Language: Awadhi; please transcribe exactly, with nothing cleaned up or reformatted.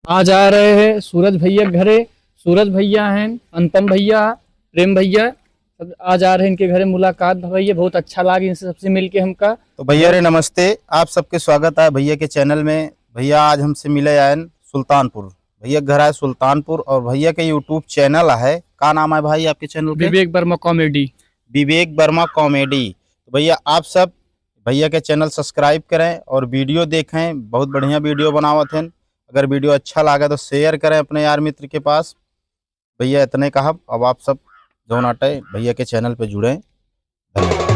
आज आ रहे हैं सूरज भैया के घरे। सूरज भैया हैं, अनुपम भैया, प्रेम भैया, सब आज आ रहे हैं इनके घरे। मुलाकात भा भैया, बहुत अच्छा लाग इनसे सबसे मिलके हमका। तो भैया रे नमस्ते, आप सबके स्वागत है भैया के चैनल में। भैया आज हमसे मिले आयन सुल्तानपुर, भैया के घर आए सुल्तानपुर और भैया के YouTube चैनल है। का नाम है भाई आपके चैनल के? विवेक वर्मा कॉमेडी। विवेक वर्मा कॉमेडी। तो भैया आप सब भैया के चैनल सब्सक्राइब करें और वीडियो देखें, बहुत बढ़िया वीडियो बनावत हैं। अगर वीडियो अच्छा लागे तो शेयर करें अपने यार मित्र के पास। भैया इतने कहब, अब आप सब जौन आटे भैया के चैनल पे जुड़ें। धन्यवाद।